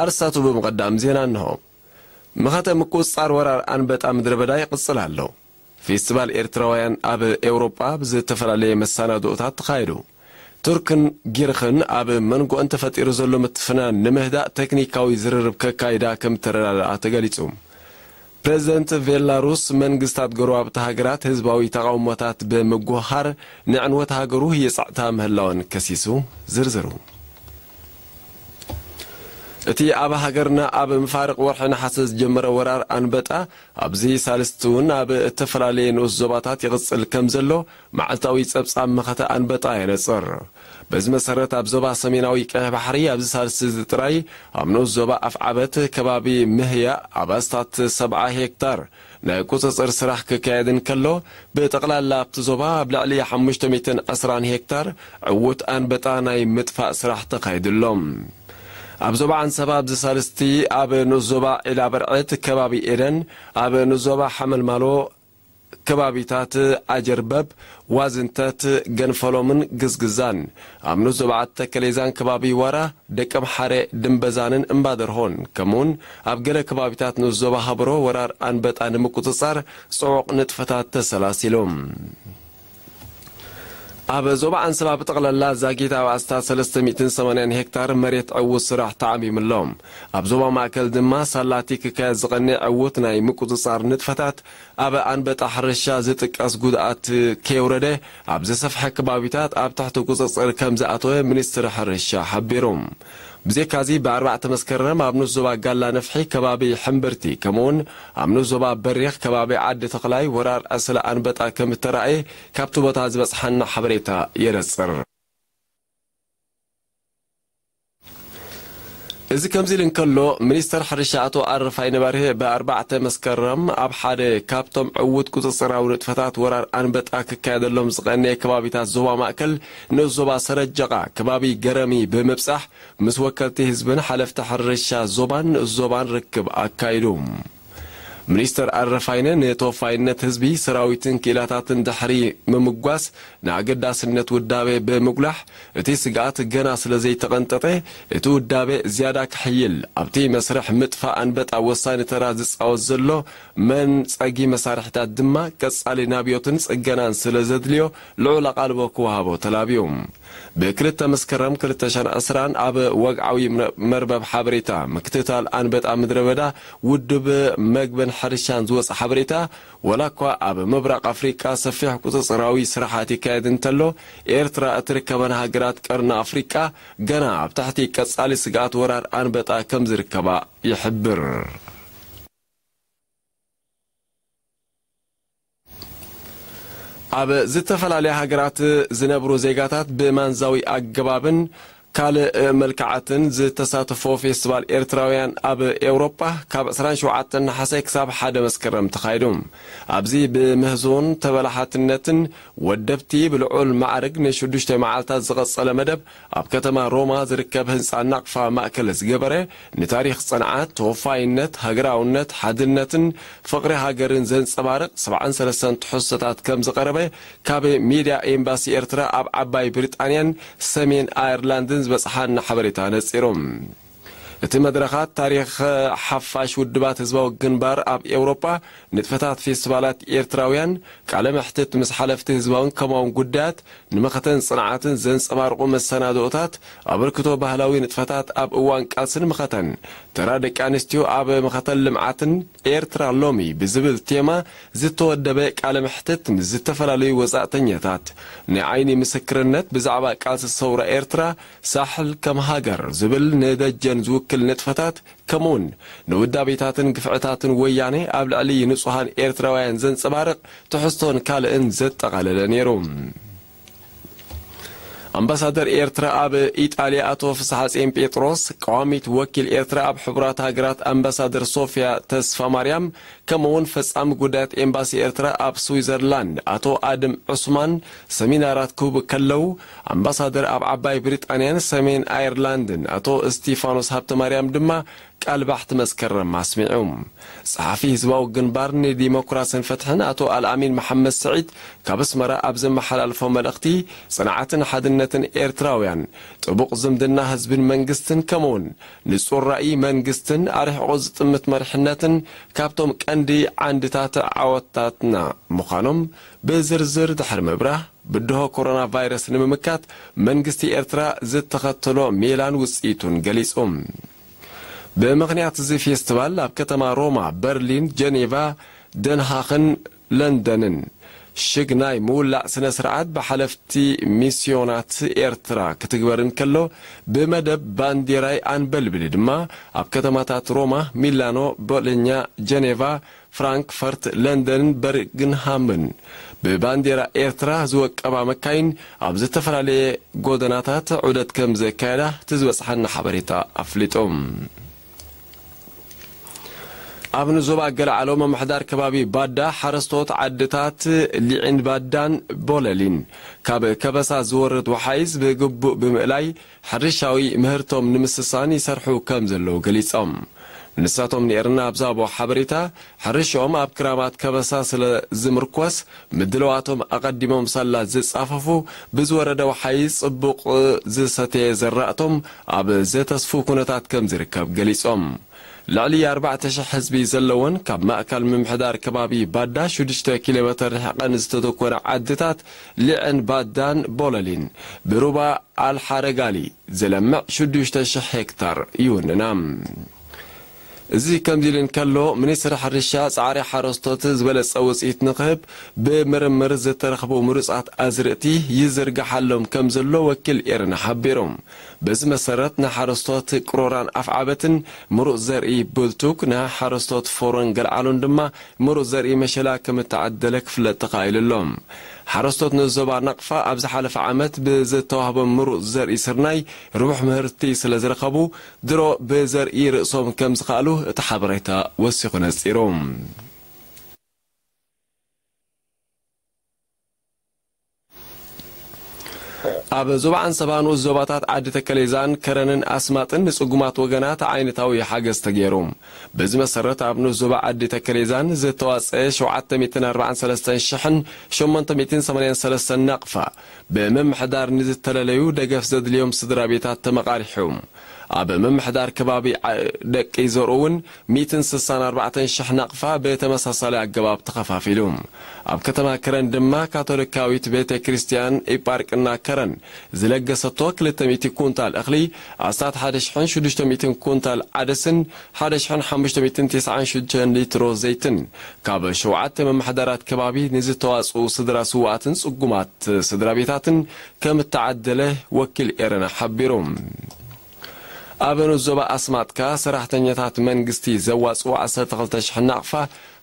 ኣርስታቱ ብምቕዳም ዜና እንሆ። መኸተ ምቁጽጻር ወራር ኣንበጣ ምድረ በዳ ይቕጽል ኣሎ። ፌስቲቫል ኤርትራውያን ኣብ ኤውሮጳ ብዝተፈላለየ መሰናድኦታት ተኻይዱ። ቱርክን ጊርኽን ኣብ መንጎኦን ተፈጢሩ ዘሎ ምትፍናን ንምህዳእ ቴክኒካዊ ዝርርብ ከካይዳ ከም እተረዳድኣ ተገሊጹ። ፕረዚደንት ቬላሩስ መንግስታት ጎረባብቲ ሃገራት ህዝባዊ ተቓውሞታት ብምጉሃር ንዕንወት ሃገሩ የጻዕታ ምህላወን ከሲሱ። ዝርዝሩ። እቲ ኣብ ሃገርና ኣብ መፋርቕ ወርሒ ነሓሰ ዝጀመረ ወራር ኣንበጣ ኣብዚ ሳልስቲ እውን ኣብ እተፈላለየ ንኡስ ዞባታት ይቕጽል ከም ዘሎ መዓልታዊ ጸብጻብ መኸተ ኣንበጣ የነጽር። በዚ መሰረት ኣብ ዞባ ሰሜናዊ ቀይሕ ባሕሪ ኣብዚ ሳልስቲ እዚ ጥራይ ኣብ ንኡስ ዞባ ኣፍዓበት ከባቢ ምህያእ ኣብ ኣስታት ሰብዓ ሄክታር ናይ ቁጽጽር ስራሕ ክካየድ እንከሎ፣ ብጠቕላላ ኣብቲ ዞባ ኣብ ልዕሊ ሓሙሽተ ሚእትን ዕስራን ሄክታር ዕዉት ኣንበጣ ናይ ምጥፋእ ስራሕ ተኻይዱ ኣሎ። ኣብ ዞባ ዓንሰባ ኣብዚ ሳልስቲ ኣብ ንኡስ ዞባ ዒላ በርዕት ከባቢ ኤደን፣ ኣብ ንኡስ ዞባ ሓመልማሎ ከባቢታት ኣጀርበብ፣ ዋዝንተት፣ ገንፈሎምን ግዝግዛን፣ ኣብ ንኡስ ዞባ ዓዲ ተከሌዛን ከባቢ ዋራ፣ ደቀምሓረ፣ ድምበዛንን እምባደርሆን፣ ከምኡውን ኣብ ገለ ከባቢታት ንኡስ ዞባ ሃበሮ ወራር ኣንበጣ ንምቁጽጻር ጽዑቕ ንጥፈታት ተሰላሲሉ። ኣብ ዞባ ዓንሰባ ብጠቕላላ ዛጊት ኣብ ኣስታት ሰለስተ ሚእትን ሰማንያን ሄክታር መሬት ዕዉት ስራሕ ተዓሚሙ ኣሎ። ኣብ ዞባ ማእከል ድማ ሳላቲ ክካየድ ዝቐንየ ዕዉት ናይ ምቁጽጻር ንጥፈታት ኣብ ኣንበጣ ሕርሻ ዝጥቀስ ጉድኣት ከየውረደ ኣብ ዝሰፍሐ ከባቢታት ኣብ ትሕቲ ቁጽጽር ከም ዝኣተወ ሚኒስትሪ ሕርሻ ሓቢሩ። ብዘይካዚ ብኣርባዕተ መስከረም ኣብ ንኡስ ዞባ ጋላ ነፍሒ ከባቢ ሕምብርቲ ከምኡውን ኣብ ንኡስ ዞባ በሪኽ ከባቢ ዓዲ ተኽላይ ወራር ዕስለ ኣንበጣ ከም እተራእየ ካብቲ ቦታ ዝበጽሓና ሓበሬታ የነጽር። እዚ ከምዚ ኢሉ እንከሎ፣ ሚኒስተር ሕርሻ ኣቶ ኣረፋይነ በርሄ ብኣርባዕተ መስከረም ኣብ ሓደ ካብቶም ዕዉት ቁጽጽራዊ ንጥፈታት ወራር ኣንበጣ ክካየደሎም ዝቐነየ ከባቢታት ዞባ ማእከል ንኡስ ዞባ ሰረጀቓ ከባቢ ገረሚ ብምብጻሕ ምስ ወከልቲ ህዝብን ሓለፍቲ ሕርሻ ዞባን ንኡስ ዞባን ርክብ ኣካይዱ። ሚኒስተር ኣረፋይነ ንተወፋይነት ህዝቢ፣ ሰራዊትን ክኢላታትን ድሕሪ ምምጓስ ንኣገዳስነት ውዳበ ብምጉላሕ፣ እቲ ስግኣት ገና ስለ ዘይተቐንጠጠ፣ እቲ ውዳበ ዝያዳ ክሕይል፣ ኣብቲ መስርሕ ምጥፋእ ኣንበጣ ወሳኒ ተራ ዝጻወት ዘሎ መንጸጊ መሳርሒታት ድማ ቀጻሊ ናብዮትን ጽገናን ስለ ዘድልዮ ልዑል ኣቓልቦ ክወሃቦ ተላብዩ። ብክልተ መስከረም ክልተ ሽሕን ዕስራን ኣብ ወግዓዊ መ-፣ መርበብ ሓበሬታ ምክትታል ኣንበጣ ምድረ በዳ ውድብ መግብን ሕርሻን ዝወጸ ሓበሬታ፣ ወላ እኳ ኣብ ምብራቕ ኣፍሪቃ ሰፊሕ ቁጽጽራዊ ስራሓት ይካየድ እንተሎ፣ ኤርትራ እትርከበን ሃገራት ቀርኒ ኣፍሪቃ ገና ኣብ ትሕቲ ቀጻሊ ስግኣት ወራር ኣንበጣ ከም ዝርከባ ይሕብር። ኣብ ዝተፈላለያ ሃገራት ዝነብሩ ዜጋታት ብማንዛዊ ኣገባብን ካልእ መልክዓትን ዝተሳተፎ ፌስቲቫል ኤርትራውያን ኣብ ኤውሮጳ ካብ ዕስራን ሸውዓተን ነሓሰ ክሳብ ሓደ መስከረም ተኻይዱ። ኣብዚ ብምህዞን ተበላሓትነትን ወደብቲ ብልዑል ማዕርግ ንሽዱሽተ መዓልታት ዝቐጸለ መደብ ኣብ ከተማ ሮማ ዝርከብ ህንጻ ናቕፋ ማእከል ዝገበረ፣ ንታሪኽ ጽንዓት፣ ተወፋይነት፣ ሃገራውነት፣ ሓድነትን ፍቕሪ ሃገርን ዘንጸባርቕ ሰብዓን ሰለስተን ትሕዝቶታት ከም ዝቐረበ ካብ ሚድያ ኤምባሲ ኤርትራ ኣብ ዓባይ ብሪጣንያን ሰሜን ኣየርላንድን ዝበጽሓና ሓበሬታ ነጺሩ። እቲ መድረኻት ታሪኽ ሓፋሽ ውድባት ህዝባዊ ግንባር ኣብ ኤውሮጳ፣ ንጥፈታት ፌስቲቫላት ኤርትራውያን፣ ቃለ መሕትት ምስ ሓለፍቲ ህዝባውን ከማውን ጉዳያት፣ ንመኸተን ጽንዓትን ዘንጸባርቑ መሰናድኦታት፣ ኣበርክቶ ባህላዊ ንጥፈታት ኣብ እዋን ቃልስን መኸተን፣ ተራ ደቂ ኣንስትዮ ኣብ መኸተን ልምዓትን ኤርትራ ሎሚ ብዝብል ቴማ ዝተወደበ ቃለ መሕትት ምስ ዝተፈላለዩ ወጻእተኛታት፣ ናይ ዓይኒ ምስክርነት ብዛዕባ ቃልሲ ሰውራ ኤርትራ፣ ሳሕል ከም ሃገር ዝብል ንደጀን ዝውክል ንጥፈታት፣ ከምኡውን ንውዳቤታትን ግፍዕታትን ወያኔ ኣብ ልዕሊ ንጹሃን ኤርትራውያን ዘንጸባርቕ ትሕዝቶን ካልእን ዘጠቓለለ ነይሩ። ኣምባሳደር ኤርትራ ኣብ ኢጣልያ ኣቶ ፍስሓጽዮን ጴጥሮስ፣ ቀዋሚት ወኪል ኤርትራ ኣብ ሕቡራት ሃገራት ኣምባሳደር ሶፍያ ተስፋ ማርያም፣ ከምኡውን ፈጻሚ ጉዳያት ኤምባሲ ኤርትራ ኣብ ስዊዘርላንድ ኣቶ ኣድም ዑስማን ሰሚናራት ክህቡ ከለዉ፣ ኣምባሳደር ኣብ ዓባይ ብሪጣንያን ሰሜን ኣየርላንድን ኣቶ እስቲፋኖስ ሃብተማርያም ድማ ቃል ባሕቲ መስከረም ኣስሚዑ። ጸሓፊ ህዝባዊ ግንባር ንዲሞክራስን ፍትሕን ኣቶ ኣልኣሚን መሓመድ ስዒድ ካብ ኣስመራ ኣብ ዘመሓላልፎ መልእኽቲ፣ ጽንዓትን ሓድነትን ኤርትራውያን፣ ጥቡቕ ዝምድና ህዝብን መንግስትን፣ ከምኡውን ንጹር ራእይ መንግስትን ኣርሒቑ ዝጥምት መሪሕነትን ካብቶም ቀንዲ ዓንድታት ዓወታትና ምዃኖም ብዝርዝር ድሕሪ ምብራህ፣ ብድሆ ኮሮና ቫይረስ ንምምካት መንግስቲ ኤርትራ ዝተኸተሎ ሜላን ውጽኢቱን ገሊጹ። ብምኽንያት እዚ ፌስቲቫል ኣብ ከተማ ሮማ፣ በርሊን፣ ጀኔቫ፣ ደንሃኽን ለንደንን ሽግ ናይ ምውላዕ ስነ ስርዓት ብሓለፍቲ ሚስዮናት ኤርትራ ክትግበር እንከሎ፣ ብመደብ ባንዲራይ ኣንበልብሊ ድማ ኣብ ከተማታት ሮማ፣ ሚላኖ፣ ቦሎኛ፣ ጀኔቫ፣ ፍራንክፈርት፣ ለንደንን በርግንሃምን ብባንዴራ ኤርትራ ዝወቀባ መካይን ኣብ ዝተፈላለየ ጎደናታት ዑደት ከም ዘካየዳ እቲ ዝበጽሓና ሓበሬታ ኣፍሊጡ። ኣብ ንዞባ ገለዓሎ ምምሕዳር ከባቢ ባዳ ሓረስቶት ዓድታት ሊዕን ባዳን ቦለሊን ካብ ከበሳ ዝወርድ ወሓይዝ ብግቡእ ብምእላይ ሕርሻዊ ምህርቶም ንምስሳን ይሰርሑ ከም ዘለዉ ገሊጾም። ንሳቶም ንኤርና ኣብ ዝሃቦ ሓበሬታ፣ ሕርሽኦም ኣብ ክራማት ከበሳ ስለ ዝምርኮስ፣ ምድለዋቶም ኣቐዲሞም ሳላ ዝጻፈፉ፣ ብዝወረደ ወሓይ ጽቡቕ ዝሰተየ ዘራእቶም ኣብ ዘተስፉ ኩነታት ከም ዝርከብ ገሊጾም። ልዕሊ ኣርባዕተ ሽሕ ህዝቢ ዘለወን ካብ ማእከል ምምሕዳር ከባቢ ባዳ ሽዱሽተ ኪሎ ሜተር ርሒቐን ዝተተኮነ ዓድታት ሊዕን ባዳን ቦለሊን ብሩባ ኣልሓረጋሊ ዝለምዕ ሽዱሽተ ሽሕ ሄክታር ይውንና። እዚ ከምዚ ኢሉ እንከሎ፣ ሚኒስትሪ ሕርሻ ጻዕሪ ሓረስቶት ዝበለጸ ውጽኢት ንኽህብ ብምርምር ዝተረኽቡ ምሩጻት ኣዝርእቲ ይዝርግሓሎም ከም ዘሎ ወኪል ኤርና ሓቢሩ። በዚ መሰረት ንሓረስቶት ቅሮራን ኣፍዓበትን ምሩጽ ዘርኢ ብልቱግ፣ ንሓረስቶት ፎሮን ገልዓሎን ድማ ምሩጽ ዘርኢ መሸላ ከም እተዓደለ ክፍለጥ ተኻኢሉ ኣሎ። ሓረስቶት ንዞባ ናቕፋ ኣብ ዝሓለፈ ዓመት ብዝተዋህቦም ምሩጽ ዘርኢ ስርናይ ርቡሕ ምህርቲ ስለ ዝረኸቡ፣ ድሮ ብዘርኢ ርእሶም ከም ዝኸኣሉ እቲ ሓበሬታ ወሲኹ ነጺሩ። ኣብ ዞባ ዓንሰባ ንኡስ ዞባታት ዓዲ ተከሌዛን ከረንን ኣስማጥን ንጽጉማት ወገናት ዓይነታዊ ሓገዝ ተገይሩ። በዚ መሰረት ኣብ ንኡስ ዞባ ዓዲ ተከሌዛን ዝተዋጸአ ሸውዓተ ሚእትን ኣርባዓን ሰለስተን ሽሕን ሸሞንተ ሚእትን ሰማንያን ሰለስተን ናቕፋ ብምምሕዳር ንዝተለለዩ ደገፍ ዘድልዮም ስድራ ቤታት ተመቓሪሑ። ኣብ ምምሕዳር ከባቢ ዓ-፣ ደቂ ዘርኡ እውን ሚእትን ስሳን ኣርባዕተን ሽሕ ናቕፋ ብተመሳሳሊ ኣገባብ ተኸፋፊሉ። ኣብ ከተማ ከረን ድማ ካቶሊካዊት ቤተ ክርስቲያን ኢጳርቅና ከረን ዝለገሰቶ ክልተ ሚእቲ ኩንታል እኽሊ፣ ኣስታት ሓደ ሽሕን ሽዱሽተ ሚእትን ኩንታል ዓደስን ሓደ ሽሕን ሓሙሽተ ሚእትን ተስዓን ሽዱሽተን ሊትሮ ዘይትን ካብ ሸውዓተ መማሕዳራት ከባቢ ንዝተዋጽኡ ስድራ ስውኣትን ጽጉማት ስድራ ቤታትን ከም እተዓደለ ወኪል ኤረና ሓቢሩ። ኣብ ንኡስ ዞባ ኣስማጥካ ሰራሕተኛታት መንግስቲ ዘዋጽኡ ዓሰርተ ክልተ ሽሕ ናቕፋ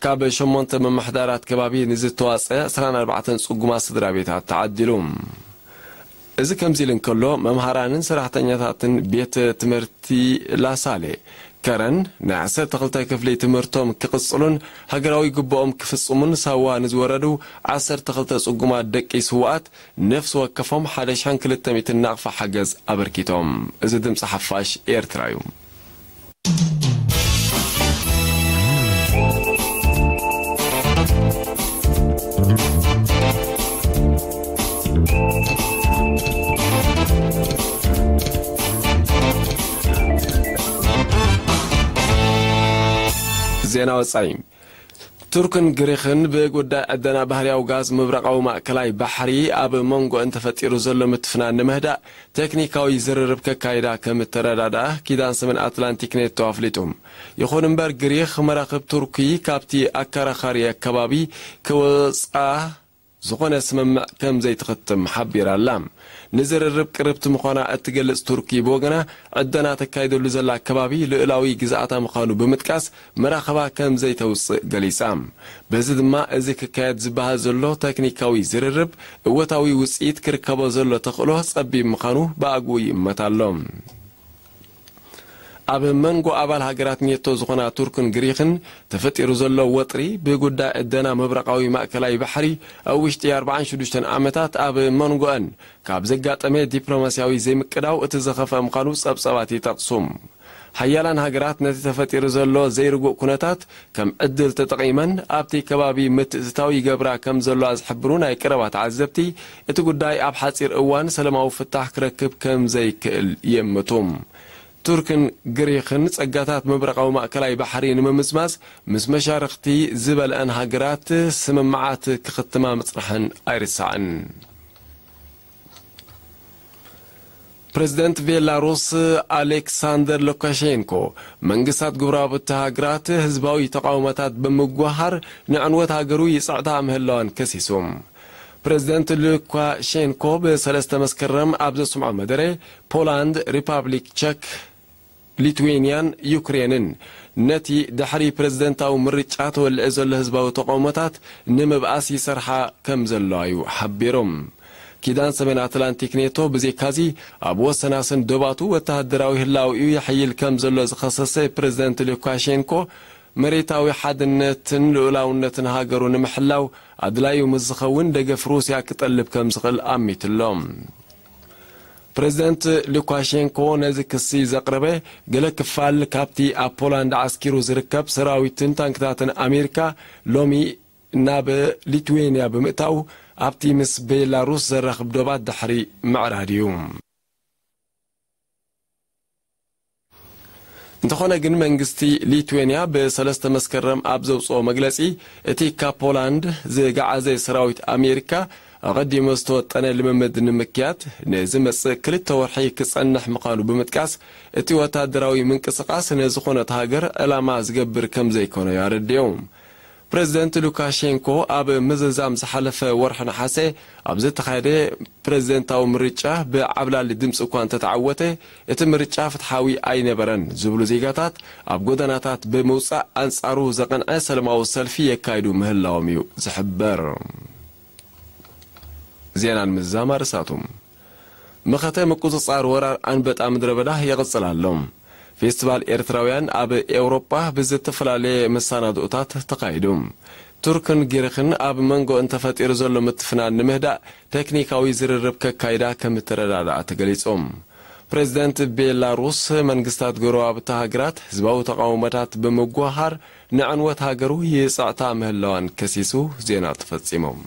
ካብ ሸሞንተ መማሕዳራት ከባቢ ንዝተዋጸ ዕስራን ኣርባዕተን ጽጉማት ስድራ ቤታት ተዓዲሉ። እዚ ከምዚ ኢሉ እንከሎ፣ መምሃራንን ሰራሕተኛታትን ቤት ትምህርቲ ላሳሌ ከረን ናይ ዓሰርተ ክልተ ክፍሊ ትምህርቶም ክቕጽሉን ሃገራዊ ግቡኦም ክፍጽሙን ሳዋ ንዝወረዱ ዓሰርተ ክልተ ጽጉማት ደቂ ስውኣት ነፍሲ ወከፎም ሓደ ሽሕን ክልተ ሚእትን ናቕፋ ሓገዝ ኣበርኪቶም። እዚ ድምጺ ሓፋሽ ኤርትራ እዩ። ዜና ወጻኢ። ቱርክን ግሪኽን ብጉዳይ ዕደና ባህርያዊ ጋዝ ምብራቓዊ ማእከላይ ባሕሪ ኣብ መንጎአን ተፈጢሩ ዘሎ ምትፍናን ንምህዳእ ቴክኒካዊ ዝርርብ ከካይዳ ከም እተረዳድኣ ኪዳን ሰሜን ኣትላንቲክ ኔቶ ኣፍሊጡ። ይኹን እምበር፣ ግሪኽ መራኽብ ቱርኪ ካብቲ ኣከራኻሪ ኣከባቢ ክወጽኣ ዝኾነ ስምምዕ ከም ዘይትኽትም ሓቢራ ኣላ። ንዝርርብ ቅርብቲ ምዃና እትገልጽ ቱርኪ ብወገና፣ ዕደና ተካይደሉ ዘላ ከባቢ ልኡላዊ ግዝኣታ ምዃኑ ብምጥቃስ፣ መራኽባ ከም ዘይተውጽእ ገሊጻ። በዚ ድማ፣ እዚ ክካየድ ዝበሃል ዘሎ ተክኒካዊ ዝርርብ እወታዊ ውጽኢት ክርከቦ ዘሎ ተኽእሎ ጸቢብ ምዃኑ ብኣግኡ ይእመት ኣሎ። ኣብ መንጎ ኣባል ሃገራት ኔቶ ዝኾና ቱርክን ግሪኽን ተፈጢሩ ዘሎ ወጥሪ፣ ብጉዳይ ዕደና ምብራቓዊ ማእከላይ ባሕሪ ኣብ ውሽጢ ኣርባዓን ሽዱሽተን ዓመታት ኣብ መንጎአን ካብ ዘጋጠመ ዲፕሎማስያዊ ዘይምቅዳው እቲ ዝኸፍአ ምዃኑ ጸብጻባት ይጠቕሱ። ሓያላን ሃገራት ነቲ ተፈጢሩ ዘሎ ዘይርጉእ ኩነታት ከም ዕድል ተጠቒመን ኣብቲ ከባቢ ምትእትታው ይገብራ ከም ዘለዋ ዝሕብሩ ናይ ቀረባ ተዓዘብቲ፣ እቲ ጉዳይ ኣብ ሓጺር እዋን ሰላማዊ ፍታሕ ክረክብ ከም ዘይክእል ይእምቱ። ቱርክን ግሪኽን ጸጋታት ምብራቓዊ ማእከላይ ባሕሪ ንምምዝማዝ ምስ መሻርኽቲ ዝበልአን ሃገራት ስምምዓት ክኽትማ ምጽንሐን ኣይርሳዕን። ፕሬዝደንት ቤላሩስ ኣሌክሳንደር ሉካሼንኮ መንግስታት ጉረባብቲ ሃገራት ህዝባዊ ተቃውሞታት ብምጉሃር ንዕንወት ሃገሩ ይጽዕታ ምህላዋን ከሲሱ። ፕሬዝደንት ሉካሼንኮ ብሰለስተ መስከረም ኣብ ዘስምዖ መደረ፣ ፖላንድ፣ ሪፓብሊክ ቸክ፣ ሊትዌንያን ዩክሬንን ነቲ ድሕሪ ፕሬዝደንታዊ ምርጫ ተወልዐ ዘሎ ህዝባዊ ተቃውሞታት ንምብኣስ ይሰርሓ ከም ዘለዋ እዩ ሓቢሮም። ኪዳን ሰሜን ኣትላንቲክ ኔቶ ብዘይካዚ ኣብ ወሰናስን ዶባቱ ወተሃደራዊ ህላዊኡ ይሕይል ከም ዘሎ ዝኸሰሰ ፕሬዝደንት ሉካሼንኮ፣ መሬታዊ ሓድነትን ልኡላውነትን ሃገሩ ንምሕላው ኣድላዩ ምስ ዝኸውን ደገፍ ሩስያ ክጠልብ ከም ዝኽእል ኣሚትሎ። ፕሬዝደንት ሉካሼንኮ ነዚ ክሲ ዘቕረበ፣ ገለ ክፋል ካብቲ ኣብ ፖላንድ ዓስኪሩ ዝርከብ ሰራዊትን ታንክታትን ኣሜሪካ ሎሚ ናብ ሊትዌንያ ብምእታው ኣብቲ ምስ ቤላሩስ ዘራኽብ ዶባት ድሕሪ ምዕራድ እዩ። እንተኾነ ግን መንግስቲ ሊትዌንያ ብሰለስተ መስከረም ኣብ ዘውፅኦ መግለፂ፣ እቲ ካብ ፖላንድ ዝገዓዘ ሰራዊት ኣሜሪካ ኣቐዲሙ ዝተወጠነ ልምምድ ንምክያድ ንዝመጽእ ክልተ ወርሒ ክጸንሕ ምዃኑ ብምጥቃስ፣ እቲ ወታደራዊ ምንቅስቓስ ንዝኾነት ሃገር ዕላማ ዝገብር ከም ዘይኮነ ኣረዲኡ። ፕሬዝደንት ሉካሼንኮ ኣብ ምዝዛም ዝሓለፈ ወርሒ ነሓሰ ኣብ ዝተኻየደ ፕሬዝደንታዊ ምርጫ ብዓብላሊ ድምፂ እኳ እንተተዓወተ፣ እቲ ምርጫ ፍትሓዊ ኣይነበረን ዝብሉ ዜጋታት ኣብ ጎደናታት ብምውፃእ ኣንጻሩ ዘቐንዐ ሰላማዊ ሰልፊ የካይዱ ምህላዎም እዩ ዝሕበር። ዜና ንምዝዛም ኣርእስታቱ። መኸተ ምቁጽጻር ወራር ኣንበጣ ምድረ በዳ ይቕጽል ኣሎ። ፌስቲቫል ኤርትራውያን ኣብ ኤውሮጳ ብዝተፈላለየ መሰናድኦታት ተኻይዱ። ቱርክን ግሪኽን ኣብ መንጎ እንተፈጢሩ ዘሎ ምትፍናን ንምህዳእ ቴክኒካዊ ዝርርብ ከካይዳ ከም እተረዳድኣ ተገሊጹ። ፕሬዝደንት ቤላሩስ መንግስታት ጎረባብቲ ሃገራት ህዝባዊ ተቓውሞታት ብምጉሃር ንዕንወት ሃገሩ ይጽዕታ ምህላዋን ከሲሱ። ዜና ተፈጺሞም።